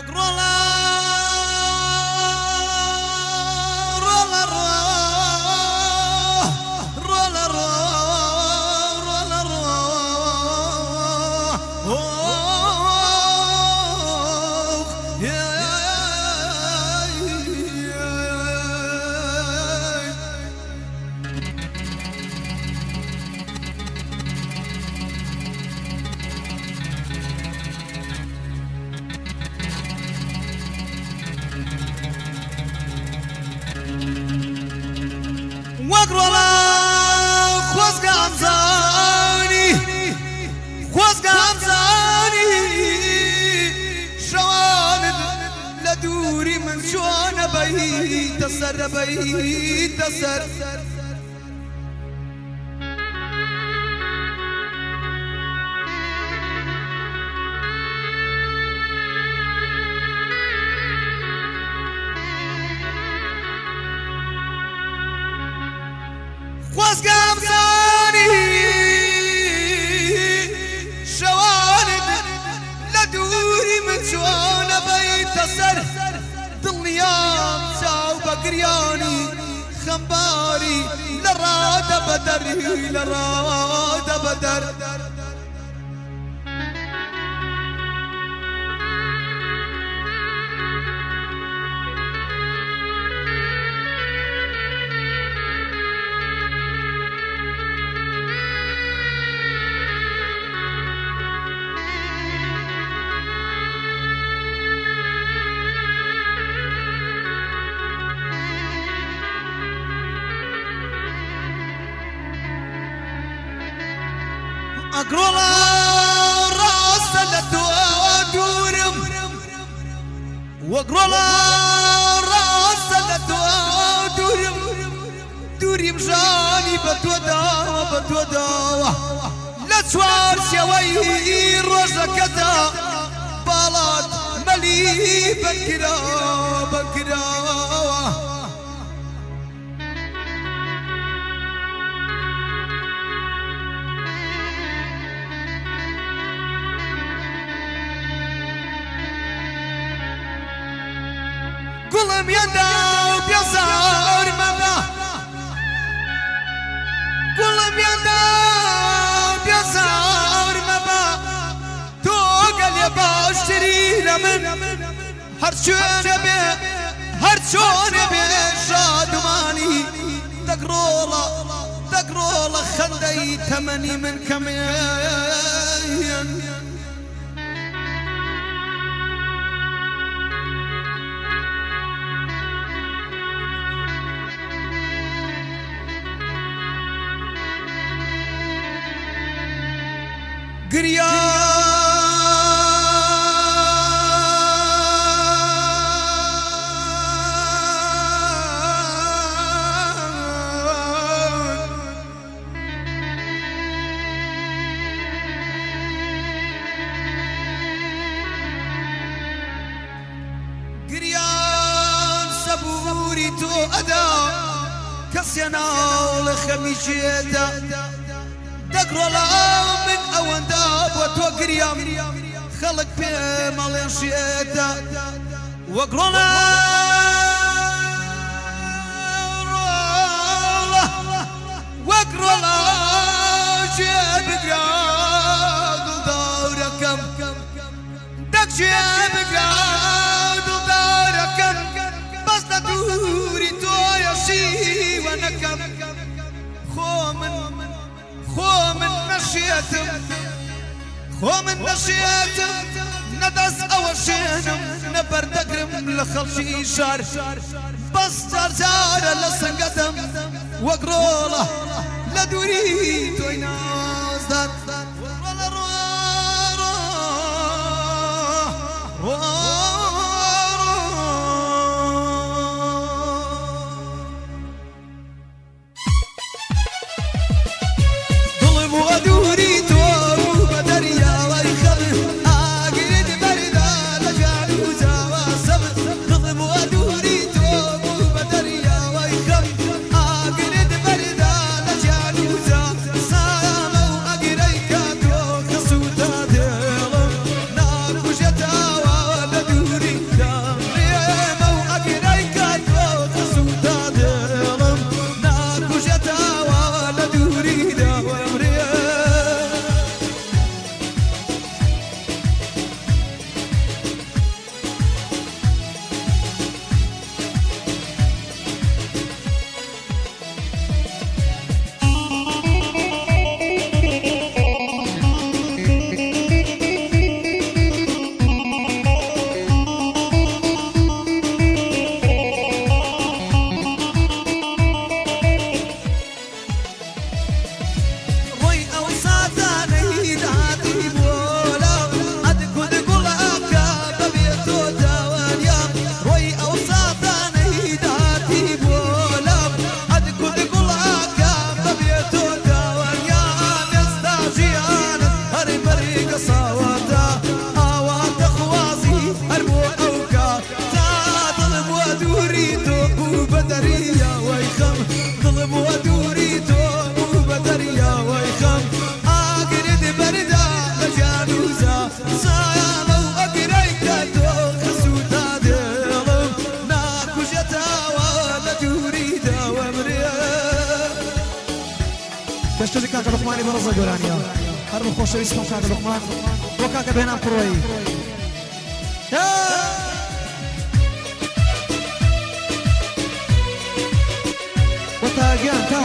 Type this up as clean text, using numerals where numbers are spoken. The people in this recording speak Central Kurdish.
وەک ڕۆڵە ڕۆڵە ڕۆڵە ڕۆڵە ڕۆڵە وەک ڕۆڵە خۆزگە ئەمزانی خۆزگە ئەمزانی شەوانت لە دووری من چۆنە بەیتە سەر بەیتە سەر. خۆزگە ئەمزانی شەوانت لە دووری من چۆنە بەیتە سەر. دڵنیام چاو بە گریانی خەمباری لە ڕادە بەدەری لە ڕادە بەدەر. ئەگرۆڵە ڕاستە لە تۆ دوورم وەگرۆڵە ڕاستە لە تۆ دوورم دووریم ژانی بە تۆ داوە بە تۆ داوە لە چوار شێوەی ڕۆژەکەدا باڵات مەلی بەکرا بەکراوە. گوڵم یەندا و بێزار مەبە گوڵم یەندا و بێزار مەبە تۆ گەلێ باشتری لە من هەر شوێنە بێ هەر چۆنە بێ شادمانی دەگرۆڵە دەگرۆڵە خەندەی تەمەنی من کەمێن. گریان گریان سەبووری تۆ ئەدا کەسێ ناوڵە خەمی جێدا دەگرۆڵە من ئەوەندا بۆ تۆ گریام خەڵک پێمەڵێن شێتە وەک ڕۆڵە ڕۆڵە وەک ڕۆڵە جێ بگرە دڵدارەکەم دەک جێ بگرە دڵدارەکەم بەس لە دووری تۆیە شیوە نەکەم خۆ من خۆ من نەشێتم خۆ من نەشێتم نەدەست ئەوە شێنم نە بەردەگرم لە خەڵکی شار بەس جارجارە لە سنگەدەم وەک ڕۆڵە لە دووری تۆی نازدار ڕۆڵە ڕۆ ڕۆ دڵم وە دووری تۆ بە دەریاوەی خەم ئاگرت بەردا لە جان و جاوە سەبر دڵم وە دووری تۆ بە دەریاوەی خەم ئاگرت بەردا لە جان و جا سامە و ئەگرەی کە دەساواتە ئاواتە خوازی هەر بۆ ئەو کاتە دڵم وە دووری تۆ بوو بە دەریاوەی خەم دڵم وە دووری تۆ بوو بە دەریاوەی خەم ئاگرت بەردا لە ژیان و سایانە و ئەگرەی کە تۆ خەسووتا دڵم ناکوژێتەوە لە دووری داوەمرێ. پێشکەشی کاکە لوقمانی بەڕێزە گۆرانیە هەر بە خۆشەویستم کاکە لوقمان بۆ کاکە بێنام قڕۆیی. وەتا گیان تا